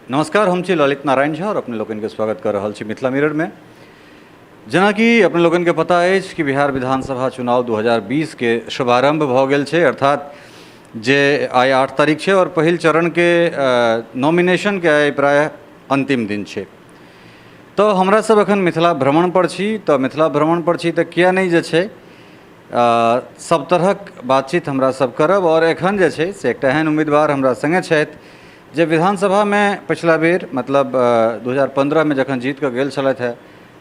नमस्कार, हम छी ललित नारायण झा और अपने लोकनि के स्वागत कर रहल छी मिथिला मिरर में। जेनाकि अपने लोकनि के पता अछि कि बिहार विधानसभा चुनाव 2020 के शुभारंभ भऽ गेल छै, अर्थात जे आइ 8 तारीख छै और पहिल चरण के नॉमिनेशन के आइ प्रायः अंतिम दिन छै। तऽ हमरा सब एखन मिथिला भ्रमण पर छी, तऽ मिथिला भ्रमण पर छी तऽ किया नहि जे छै सब तरहक बातचीत हमरा सब करब। और एखन जे छै से एकटा एहन उम्मीदवार हमरा सङ्गे छथि जे विधानसभामे पछिला बेर मतलब 2015 मे जखन जीत कऽ गेल छलथि हेँ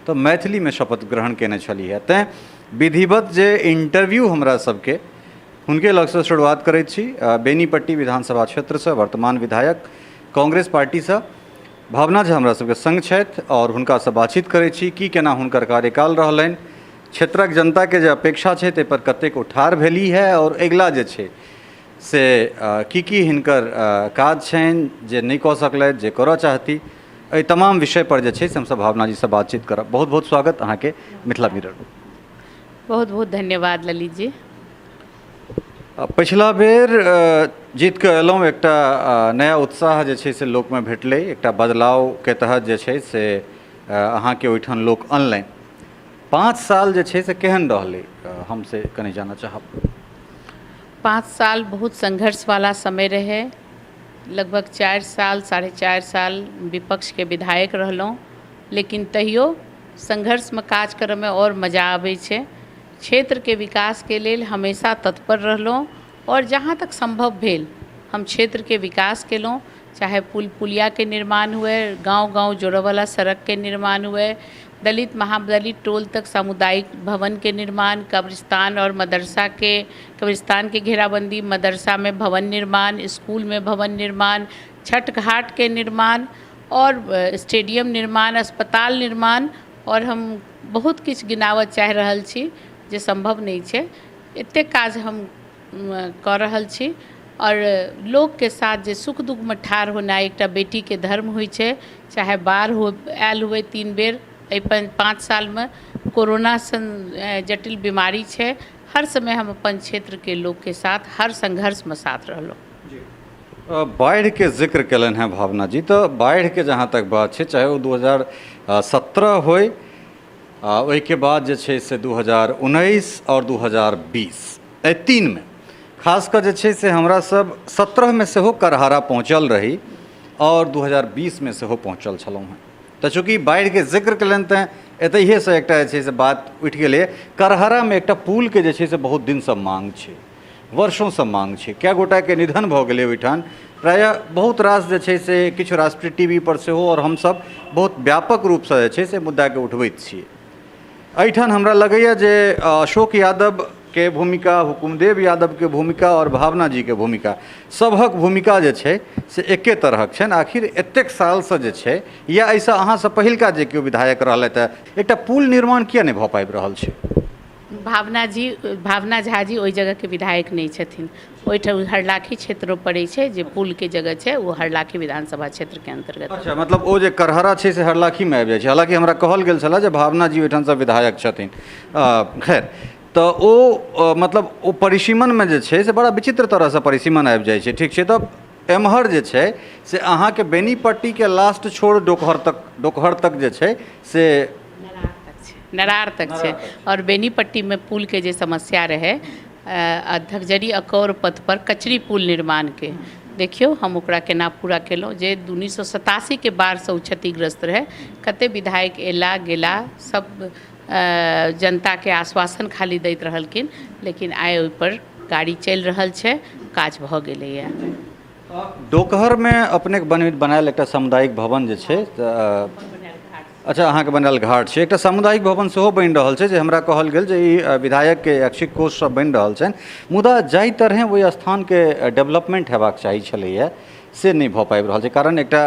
तऽ मैथिलीमे शपथ ग्रहण कयने छलीह हेँ। तैँ विधिवत जे इंटरव्यू हमरा सबके हुनके लगसँ शुरुआत करैत छी। बेनीपट्टी विधानसभा क्षेत्रसँ वर्तमान विधायक कांग्रेस पार्टीसँ भावना झा हमरा सबके सङ्ग छथि आओर हुनकासँ बातचीत करै छी कि केना हुनकर कार्यकाल रहलनि, क्षेत्रक जनताके जे अपेक्षा छै ताहिपर कतेक ओ ठाढ़ भेली है आओर अगिला जे छै से की की हिनकर काज छनि जे नहि कऽ सकलथि, जे करऽ चाहती, एहि तमाम विषयपर जे छै से हमसब भावना जीसँ बातचीत करब। बहुत बहुत स्वागत अहाँके मिथिला मिरर। बहुत बहुत धन्यवाद ललित जी। पछिला बेर जीत कऽ एलहुँ, एकटा नया उत्साह जे छै से लोकमे भेटलै, एकटा बदलावके तहत जे छै से अहाँके ओहिठाम लोक अनलनि। 5 साल जे छै से केहन रहलै, हम से कनि जानऽ चाहब। 5 साल बहुत संघर्षवाला समय रहै। लगभग 4 साल 4.5 साल विपक्षके विधायक रहलहुँ, लेकिन तैयो संघर्षमे काज करऽमे आओर मजा आबै छै। क्षेत्रके विकासके लेल हमेशा तत्पर रहलहुँ आओर जहाँ तक सम्भव भेल हम क्षेत्रके विकास केलहुँ, चाहे पुल पुलियाके निर्माण हुए, गाँव गाँव जोड़ऽवला सड़कके निर्माण हुए, दलित महादलित टोल तक सामुदायिक भवनके निर्माण, कब्रिस्तान आओर मदरसाके कब्रिस्तानके घेराबन्दी, मदरसामे भवन निर्माण, इसकुलमे भवन निर्माण, छठ घाटके निर्माण आओर स्टेडियम निर्माण, अस्पताल निर्माण, आओर हम बहुत किछु गिनाबऽ चाहि रहल छी जे सम्भव नहि छै। एतेक काज हम कऽ रहल छी आओर लोकके साथ जे सुख दुखमे ठाढ़ होनाइ एकटा बेटीके धर्म होइ छै। चाहे बाढ़ि हो आयल हुए 3 बेर एहि 5 सालमे, कोरोना सन जटिल बीमारी छै, हर समय हम अपन क्षेत्रके लोकके साथ हर संघर्षमे साथ रहलहुँ। बाढ़िके जिक्र केलनि हेँ भावना जी, तऽ बाढ़िके जहाँ तक बात छै, चाहे ओ 2017 होइ, ओहिके बाद जे छै से 2019 आओर 2020, एहि तीनमे खास कऽ जे छै से हमरा सब 17मे सेहो करहरा पहुँचल रही आओर 2020मे सेहो पहुँचल छलहुँ हेँ। तऽ चूँकि बाढ़िके जिक्र केलनि तैँ एतहिएसँ एकटा जे छै से बात उठि गेलै। करहरामे एकटा पुलके जे छै से बहुत दिनसँ माँग छै, वर्षोंसँ माँग छै, कए गोटाके निधन भऽ गेलै ओहिठाम। प्रायः बहुत रास जे छै से किछु राष्ट्रीय टी वी पर सेहो आओर हमसभ बहुत व्यापक रूपसँ जे छै से मुद्दाके उठबैत छियै। एहिठाम हमरा लगैए जे अशोक यादवके भूमिका, हुकुमदेव यादवके भूमिका आओर भावना जीके भूमिका, सभक भूमिका जे छै से एके तरहक छनि। आखिर एतेक सालसँ जे छै या एहिसँ अहाँसँ पहिलका जे केओ विधायक रहलथि हेँ, एकटा पुल निर्माण किए नहि भऽ पाबि रहल छै? भावना जी, भावना झा जी ओहि जगहके विधायक नहि छथिन। ओहिठाम हरलाखी क्षेत्र पड़ै छै, जे पुलके जगह छै ओ हरलाखी विधानसभा क्षेत्रके अन्तर्गत। अच्छा, मतलब ओ जे करहरा छै से हरलाखीमे आबि जाइ छै। हालाँकि हमरा कहल गेल छलए जे भावना जी ओहिठामसँ विधायक छथिन। खैर, तऽ ओ मतलब ओ परिसीमनमे जे छै से बड़ा विचित्र तरहसँ परिसीमन आबि जाइ छै। ठीक छै, तऽ एम्हर जे छै से अहाँके बेनीपट्टीके लास्ट छोर डोकहर तक, डोकहर तक जे छै से नरार तक छै। आओर बेनीपट्टीमे पुलके जे समस्या रहै, धकजरी अकौर पथ पर कचरी पुल निर्माणके, देखियौ हम ओकरा केना पूरा केलहुँ, जे 1987के बाढ़िसँ ओ क्षतिग्रस्त रहै। कते विधायक एला गेला, सब जनताके आश्वासन खाली दैत रहलखिन, लेकिन आइ ओहिपर गाड़ी चलि रहल छै, काज भऽ गेलैए। डोकहरमे अपनेके बनायल एकटा सामुदायिक भवन जे छै, अच्छा अहाँके बनायल घाट छै, एकटा सामुदायिक भवन सेहो बनि रहल छै, जे हमरा कहल गेल जे ई विधायकके ऐच्छिक कोषसँ बनि रहल छनि। मुदा जाहि तरहेँ ओहि स्थानके डेवलपमेन्ट हेबाक चाही छलैए से नहि भऽ पाबि रहल छै। कारण एकटा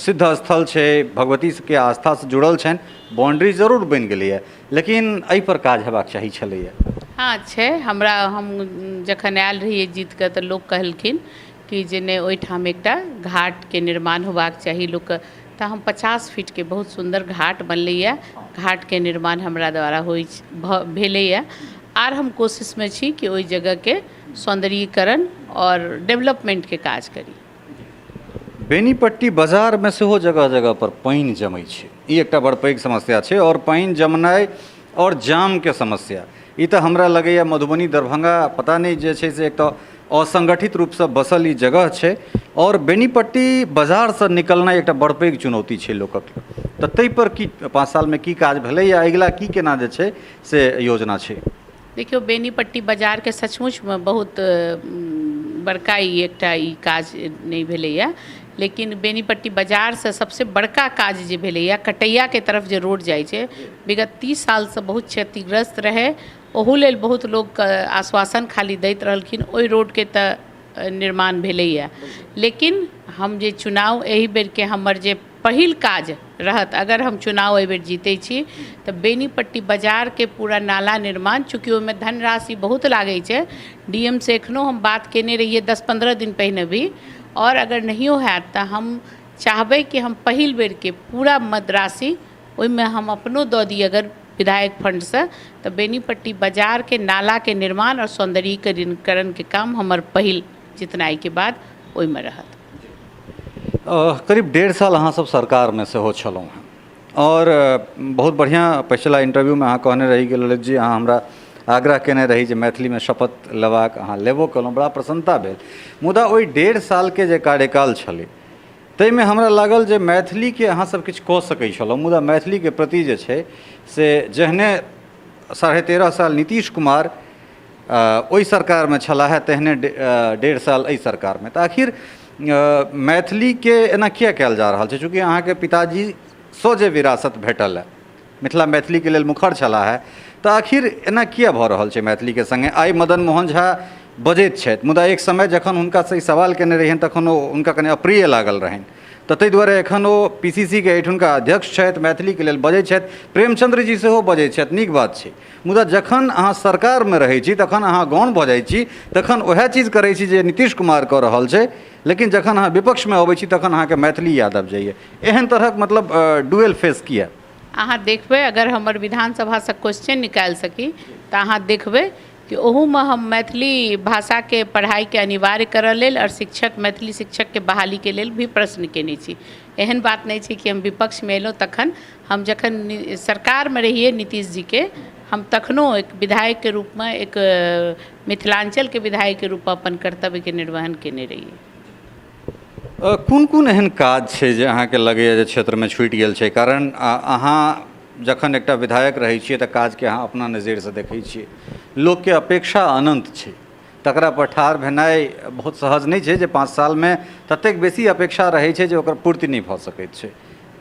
सिद्ध स्थल छै, भगवतीके आस्थासँ जुड़ल छनि, बाउण्ड्री जरूर बनि गेलैए, लेकिन एहिपर काज हेबाक चाही छलैए। हँ छै। हमरा हम जखन आयल रहियै जीत कऽ तऽ लोक कहलखिन कि जे नहि ओहिठाम एकटा घाटके निर्माण होबाक चाही लोकके, तऽ हम 50 फीटके बहुत सुन्दर घाट बनलैए, घाटके निर्माण हमरा द्वारा होइ भेलैए। आर हम कोशिशमे छी कि ओहि जगहके सौन्दर्यीकरण आओर डेवलपमेन्टके काज करी। बेनीपट्टी बाजारमे सेहो जगह जगहपर पानि जमै छै। ई एकटा बड़ पैघ समस्या छै आओर पानि जमनाइ आओर जामके समस्या, ई तऽ हमरा लगैए मधुबनी दरभंगा पता नहि जे छै से एक तऽ असंगठित रूपसँ बसल ई जगह छै आओर बेनीपट्टी बाजारसँ निकलनाइ एकटा बड़ पैघ चुनौती छै लोकक। तऽ ताहिपर की 5 सालमे की काज भेलै या अगिला की केना जे छै से योजना छै? देखियौ, बेनीपट्टी बाजारके सचमुचमे बहुत बड़का ई एकटा ई काज नहि भेलैए, लेकिन बेनीपट्टी बाजारसँ सबसँ बड़का काज जे भेलैए, कटैयाके तरफ जे रोड जाइ छै, विगत 30 सालसँ बहुत क्षतिग्रस्त रहै, ओहू लेल बहुत लोकके आश्वासन खाली दैत रहलखिन, ओहि रोडके तऽ निर्माण भेलैए। लेकिन हम जे चुनाव एहि बेरके हमर जे पहिल काज रहत, अगर हम चुनाव एहिबेर जीतै छी, तऽ बेनीपट्टी बाजारके पूरा नाला निर्माण, चूँकि ओहिमे धनराशि बहुत लागै छै, डी एम से एखनो हम बात केने रहियै 10-15 दिन पहिने भी, आओर अगर नहियो हैत तऽ हम चाहबै कि हम पहिल बेरके पूरा मद राशि ओहिमे हम अपनो दऽ दी अगर विधायक फंडसँ, तऽ बेनीपट्टी बाजारके नालाके निर्माण आओर सौन्दर्यीकरणके काम हमर पहिल जितनाइके बाद ओहिमे रहत। करीब 1.5 साल अहाँ सब सरकारमे सेहो छलहुँ हेँ आओर बहुत बढ़िआँ पछिला इंटरव्यूमे अहाँ कहने रही कि ललित जी अहाँ हमरा आग्रह केने रही जे मैथिलीमे शपथ लेबाक, अहाँ लेबो केलहुँ, बड़ा प्रसन्नता भेल। मुदा ओहि 1.5 सालके जे कार्यकाल छलै ताहिमे हमरा लागल जे मैथिलीके अहाँ सब किछु कऽ सकै छलहुँ, मुदा मैथिलीके प्रति जे छै से जेहने 13.5 साल नीतीश कुमार ओहि सरकारमे छलाह हे तेहने 1.5 साल एहि सरकारमे, तऽ आखिर मैथिलीके एना किया कयल जा रहल छै? चूँकि अहाँके पिताजीसँ जे विरासत भेटल हँ, मिथिला मैथिलीके लेल मुखर छलाह हे, तऽ आखिर एना किया भऽ रहल छै मैथिलीके सङ्गे? आइ मदन मोहन झा बजैत छथि, मुदा एक समय जखन हुनकासँ ई सवाल केने रहियनि तखन ओ हुनका कनि अप्रिय लागल रहनि, तऽ ताहि दुआरे एखन ओ पी सी सी के एहिठुनका अध्यक्ष छथि, मैथिलीके लेल बजैत छथि, प्रेमचन्द्र जी सेहो बजैत छथि, नीक बात छै। मुदा जखन अहाँ सरकारमे रहै छी तखन अहाँ गौण भऽ जाइ छी, तखन उएह चीज करै छी जे नीतीश कुमार कऽ रहल छै, लेकिन जखन अहाँ विपक्षमे अबै छी तखन अहाँके मैथिली याद आबि जाइए। एहन तरहक मतलब डुअल फेस किया? अहाँ देखबै, अगर हमर विधानसभासँ क्वेश्चन निकालि सकी तऽ अहाँ देखबै कि ओहूमे हम मैथिली भाषाके पढ़ाइके अनिवार्य करऽ लेल आओर शिक्षक, मैथिली शिक्षकके बहालीके लेल भी प्रश्न केने छी। एहन बात नहि छै कि हम विपक्षमे एलहुँ तखन, हम जखन सरकारमे रहियै नीतीश जीके, हम तखनो एक विधायकके रूपमे, एक मिथिलाञ्चलके विधायकके रूपमे अपन कर्तव्यके निर्वहन केने रहियै। कोन कोन एहन काज छै जे अहाँके लगैए जे क्षेत्रमे छुटि गेल छै? कारण अहाँ जखन एकटा विधायक रहै छियै तऽ काजके अहाँ अपना नजरिसँ देखै छियै, लोकके अपेक्षा अनन्त छै, तकरा पर ठाढ़ भेनाइ बहुत सहज नहि छै जे 5 सालमे ततेक बेसी अपेक्षा रहै छै जे ओकर पूर्ति नहि भऽ सकैत छै।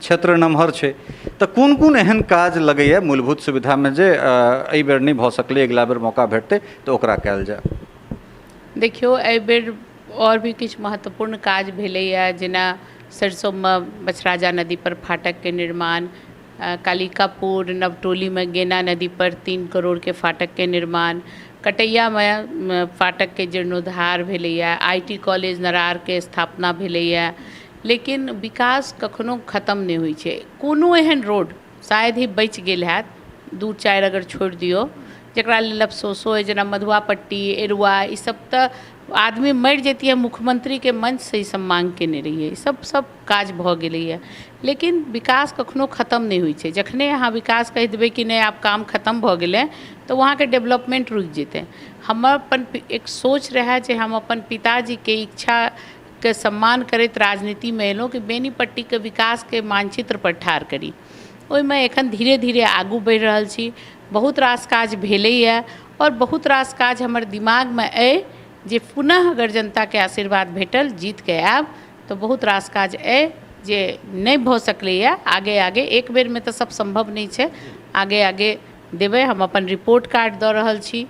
क्षेत्र नमहर छै, तऽ कोन कोन एहन काज लगैए मूलभूत सुविधामे जे एहि बेर नहि भऽ सकलै, अगिला बेर मौका भेटतै तऽ ओकरा कयल जाय? देखियौ, एहि बेर आओर भी किछु महत्वपूर्ण काज भेलैए, जेना सरिसोमे बछराजा नदीपर फाटकके निर्माण, कालिकापुर नवटोलीमे गेना नदीपर 3 करोड़के फाटकके निर्माण, कटैयामे फाटकके जीर्णोद्धार भेलैए, I T college नरारके स्थापना भेलैए। लेकिन विकास कखनो खतम नहि होइ छै। कोनो एहन रोड शायद ही बचि गेल हैत, 2-4 अगर छोड़ि दियौ, जकरा लेल अफसोसो अइ, जेना मधुआपट्टी, एरुआ, ईसब तऽ आदमी मरि जैतियै, मुख्यमंत्रीके मंचसँ ईसब माँग केने रहियै, ईसब सब काज भऽ गेलैए। लेकिन विकास कखनो खतम नहि होइ छै। जखने अहाँ विकास कहि देबै कि नहि आब काम खतम भऽ गेलै, तऽ वहाँके डेवलपमेन्ट रुकि जेतै। हमर अपन एक सोच रहए जे हम अपन पिताजीके इच्छाके सम्मान करैत राजनीतिमे एलहुँ कि बेनीपट्टीके विकासके मानचित्रपर ठाढ़ करी। ओहिमे एखन धीरे धीरे आगू बढ़ि रहल छी। बहुत रास काज भेलैए आओर बहुत रास काज हमर दिमागमे अइ जे पुनः अगर जनताके आशीर्वाद भेटल, जीतके आयब, तऽ बहुत रास काज अइ जे नहि भऽ सकलैए। आगे आगे एक बेरमे तऽ सब सम्भव नहि छै, आगे आगे देबै। हम अपन रिपोर्ट कार्ड दऽ रहल छी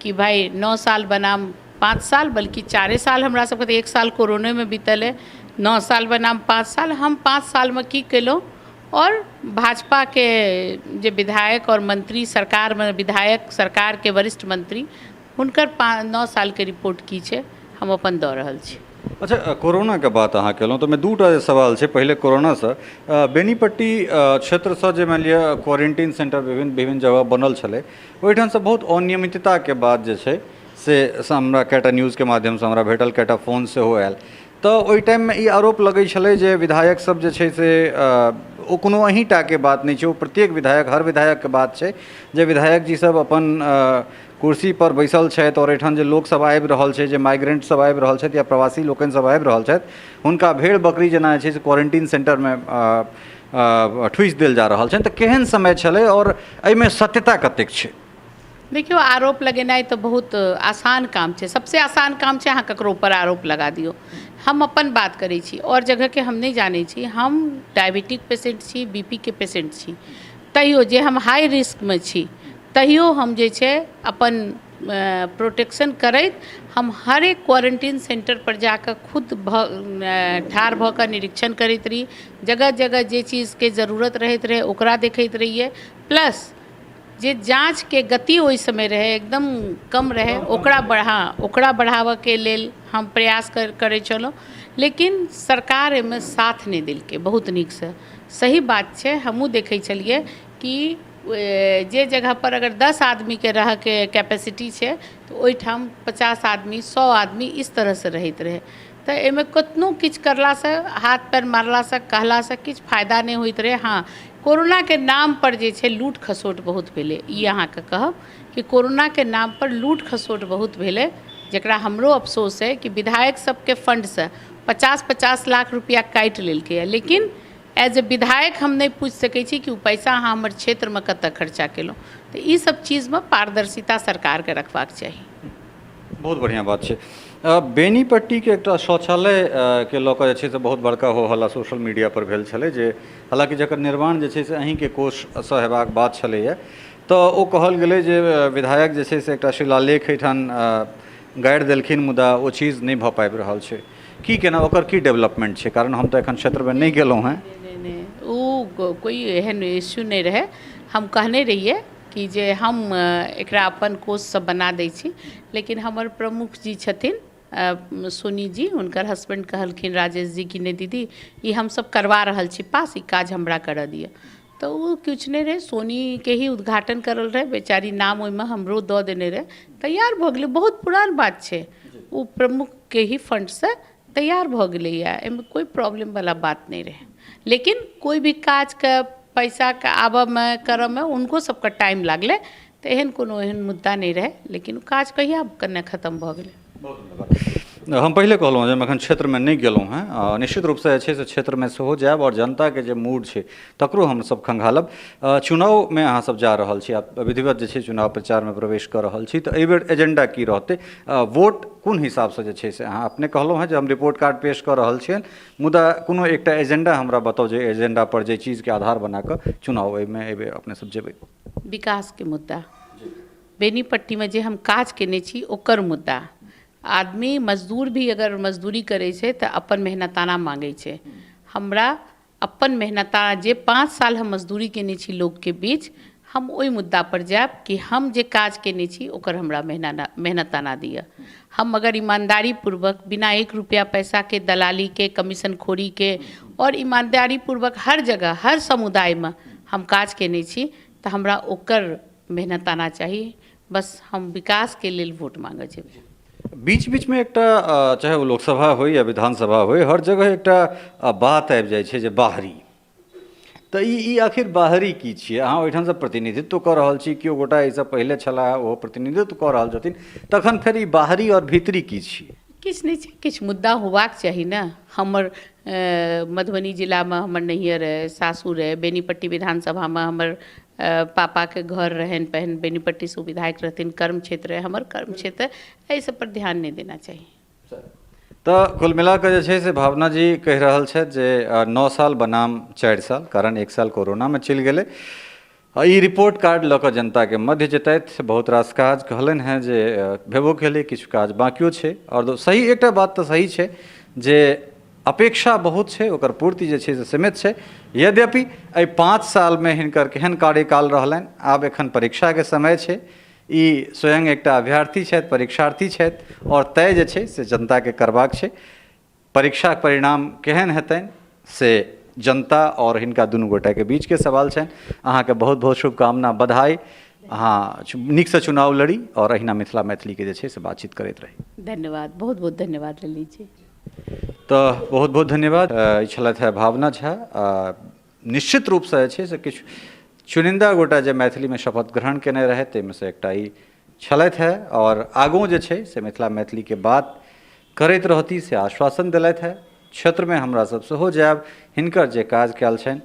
कि भाइ 9 साल बनाम 5 साल, बल्कि 4 साल हमरा सबके तऽ 1 साल कोरोनेमे बीतल अइ, 9 साल बनाम 5 साल, हम 5 सालमे की केलहुँ आओर भाजपाके जे विधायक आओर मंत्री सरकारमे विधायक सरकारके वरिष्ठ मंत्री हुनकर 9 सालके रिपोर्ट की छै, हम अपन दऽ रहल छी। अच्छा, कोरोनाके बात अहाँ केलहुँ तऽ ओहिमे 2टा जे सवाल छै। पहिले कोरोनासँ बेनीपट्टी क्षेत्रसँ जे मानि लिअ क्वारेंटीन सेंटर विभिन्न विभिन्न जगह बनल छलै, ओहिठामसँ बहुत अनियमितताके बात जे छै से हमरा कएटा न्यूजके माध्यमसँ हमरा भेटल, कएटा फोन सेहो आयल। तऽ ओहि टाइममे ई आरोप लगै छलै जे विधायक सब जे छै से ओ कोनो अहीँ टाके बात नहि छै, ओ प्रत्येक विधायक, हर विधायकके बात छै जे विधायक जी सब अपन कुर्सीपर बैसल छथि आओर एहिठाम जे लोकसब आबि रहल छै, जे माइग्रेंट सब आबि रहल छथि या प्रवासी लोकनि सब आबि रहल छथि, हुनका भेड़ बकरी जेना जे छै से क्वारेंटीन सेंटरमे ठूसि देल जा रहल छनि। तऽ केहन समय छलै आओर एहिमे सत्यता कतेक छै? देखियौ, आरोप लगेनाइ तऽ बहुत आसान काम छै। सबसँ आसान काम छै अहाँ ककरो ऊपर आरोप लगा दियौ। हम अपन बात करै छी, आओर जगहके हम नहि जानै छी। हम डायबिटिक पेशेंट छी, बी पी के पेशेंट छी, तैयो जे हम हाई रिस्कमे छी, तैयो हम जे छै अपन प्रोटेक्शन करैत हम हरेक क्वारेन्टीन सेन्टरपर जाकऽ खुद ठाढ़ भऽ कऽ निरीक्षण करैत रही। जगह जगह जे चीजके जरूरत रहैत रहै ओकरा देखैत रहियै। प्लस जे जाँचके गति ओहि समय रहै एकदम कम रहै, ओकरा बढ़ाबऽके लेल हम प्रयास करै छलहुँ, लेकिन सरकार एहिमे साथ नहि देलकै बहुत नीकसँ। सही बात छै, हमहूँ देखै छलियै कि जे जगहपर अगर 10 आदमीके रहऽके कैपेसिटी छै तऽ ओहिठाम 50 आदमी, 100 आदमी इस तरहसँ रहैत रहै। तऽ एहिमे कतनो किछु करलासँ, हाथ पैर मारलासँ, कहलासँ किछु फायदा नहि होइत रहै। हँ, कोरोनाके नामपर जे छै लूट खसोट बहुत भेलै। ई अहाँके कहब कि कोरोनाके नामपर लूट खसोट बहुत भेलै, जकरा हमरो अफसोस अइ कि विधायक सबके फण्डसँ 50-50 लाख रुपैआ काटि लेलकैए, लेकिन एज ए विधायक हम नहि पूछि सकै छी कि ओ पैसा अहाँ हमर क्षेत्रमे कतऽ खर्चा केलहुँ। तऽ ई सब चीजमे पारदर्शिता सरकारके रखबाक चाही। बहुत बढ़िआँ बात छै। बेनीपट्टीके एकटा शौचालयके लऽ कऽ जे छै से बहुत बड़का हो हल्ला सोशल मीडियापर भेल छलै, जे हालाँकि जकर निर्माण जे छै से अहीँके कोषसँ हेबाक बात छलैए, तऽ ओ कहल गेलै जे विधायक जे छै से एकटा शिलालेख एहिठाम गाड़ि देलखिन, मुदा ओ चीज नहि भऽ पाबि रहल छै। की केना ओकर की डेवलपमेंट छै? कारण हम तऽ एखन क्षेत्रमे नहि गेलहुँ हेँ। नहि नहि, ओ कोइ एहन इश्यू नहि रहै। हम कहने रहियै कि जे हम एकरा अपन कोषसँ बना दै छी, लेकिन हमर प्रमुख जी छथिन सोनी जी, हुनकर हसबैंड कहलखिन राजेश जी कि नहि दीदी, ई हमसब करवा रहल छी पास, ई काज हमरा करऽ दिअ। तऽ ओ किछु नहि रहै, सोनीके ही उद्घाटन करल रहै बेचारी, नाम ओहिमे हमरो दऽ देने रहै। तैयार भऽ गेलै, बहुत पुरान बात छै, ओ प्रमुखके ही फण्डसँ तैयार भऽ गेलैए, एहिमे कोइ प्रॉब्लमवला बात नहि रहै। लेकिन कोइ भी काजके पैसाके आबऽमे करऽमे हुनको सबके टाइम लागलै, तऽ एहन कोनो एहन मुद्दा नहि रहै, लेकिन ओ काज कहिया कने खतम भऽ गेलै। बहुत धन्यवाद। हम पहिले कहलहुँ जे हम एखन क्षेत्रमे नहि गेलहुँ हेँ। निश्चित रूपसँ जे छै से क्षेत्रमे सेहो जायब आओर जनताके जे मूड छै तकरो हमसभ खंगालब। चुनावमे अहाँसभ जा रहल छी, आब विधिवत जे छै चुनाव प्रचारमे प्रवेश कऽ रहल छी, तऽ एहिबेर एजेंडा की रहतै? वोट कोन हिसाबसँ जे छै से, अहाँ अपने कहलहुँ हेँ जे हम रिपोर्ट कार्ड पेश कऽ रहल छियनि, मुदा कोनो एकटा एजेंडा हमरा बताउ जे एजेंडा पर जे चीजके आधार बना कऽ चुनाव एहिमे एहिबेर अपने सब जेबै। विकासके मुद्दा, बेनीपट्टीमे जे हम काज केने छी ओकर मुद्दा। आदमी मजदूर भी अगर मजदूरी करै छै तऽ अपन मेहनताना माँगै छै। हमरा अपन मेहनताना, जे 5 साल हम मजदूरी केने छी लोकके बीच, हम ओहि मुद्दापर जायब कि हम जे काज केने छी ओकर हमरा मेहनताना दिअ। हम अगर ईमानदारी पूर्वक बिना 1 रुपैआ पैसाके दलालीके, कमीशनखोरीके आओर ईमानदारी पूर्वक हर जगह हर समुदायमे हम काज केने छी तऽ हमरा ओकर मेहनताना चाही। बस हम विकासके लेल वोट माँगऽ जेबै। बीच बीचमे एकटा चाहे ओ लोकसभा होइ या विधानसभा होइ, हर जगह एकटा बात आबि जाइ छै जे बाहरी, तऽ ई आखिर बाहरी की छियै? अहाँ ओहिठामसँ प्रतिनिधित्व कऽ रहल छी, केओ गोटा एहिसँ पहिले छलाह ओहो प्रतिनिधित्व कऽ रहल छथिन, तखन फेर ई बाहरी आओर भीतरी की छियै? किछु नहि छै, किछु मुद्दा होबाक चाही ने। हमर मधुबनी जिलामे हमर नैहर अइ, सासुर अइ, बेनीपट्टी विधानसभामे हमर पापाके घर रहनि, पहिने बेनीपट्टीसँ ओ विधायक रहथिन, कर्म क्षेत्र अइ, हमर कर्म क्षेत्र, एहि सबपर ध्यान नहि देना चाही। तऽ कुल मिला कऽ जे छै से भावना जी कहि रहल छथि जे 9 साल बनाम 4 साल, कारण 1 साल कोरोनामे चलि गेलै। आ ई रिपोर्ट कार्ड लऽ कऽ जनताके मध्य जेतथि। बहुत रास काज कहलनि हेँ जे भेबो केलै, किछु काज बाँकियो छै। आओर सही एकटा बात तऽ सही छै जे अपेक्षा बहुत छै, ओकर पूर्ति जे छै से सीमित छै। यद्यपि एहि 5 सालमे हिनकर केहन कार्यकाल रहलनि, आब एखन परीक्षाके समय छै। ई स्वयं एकटा अभ्यर्थी छथि, परीक्षार्थी छथि आओर तय जे छै से जनताके करबाक छै। परीक्षाके परिणाम केहन हेतनि से जनता आओर हिनका दुनू गोटाके बीचके सवाल छनि। अहाँके बहुत बहुत शुभकामना, बधाई। अहाँ नीकसँ चुनाव लड़ी आओर अहिना मिथिला मैथिलीके जे छै से बातचीत करैत रही। धन्यवाद, बहुत बहुत धन्यवाद ललित जी। तऽ बहुत बहुत धन्यवाद। ई छलथि है भावना झा। निश्चित रूपसँ जे छै से किछु चुनिन्दा गोटा जे मैथिलीमे शपथ ग्रहण केने रहथि ताहिमे सँ एकटा ई छलथि है आओर आगू जे छै से मिथिला मैथिलीके बात करैत रहती से आश्वासन देलथि है। क्षेत्रमे हमरा सब सेहो जायब, हिनकर जे काज कयल छनि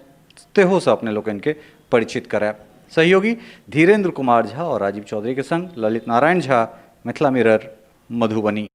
तेहोसँ अपने लोकनिके परिचित करायब। सहयोगी धीरेन्द्र कुमार झा आओर राजीव चौधरीके संग ललित नारायण झा, मिथिला मिरर, मधुबनी।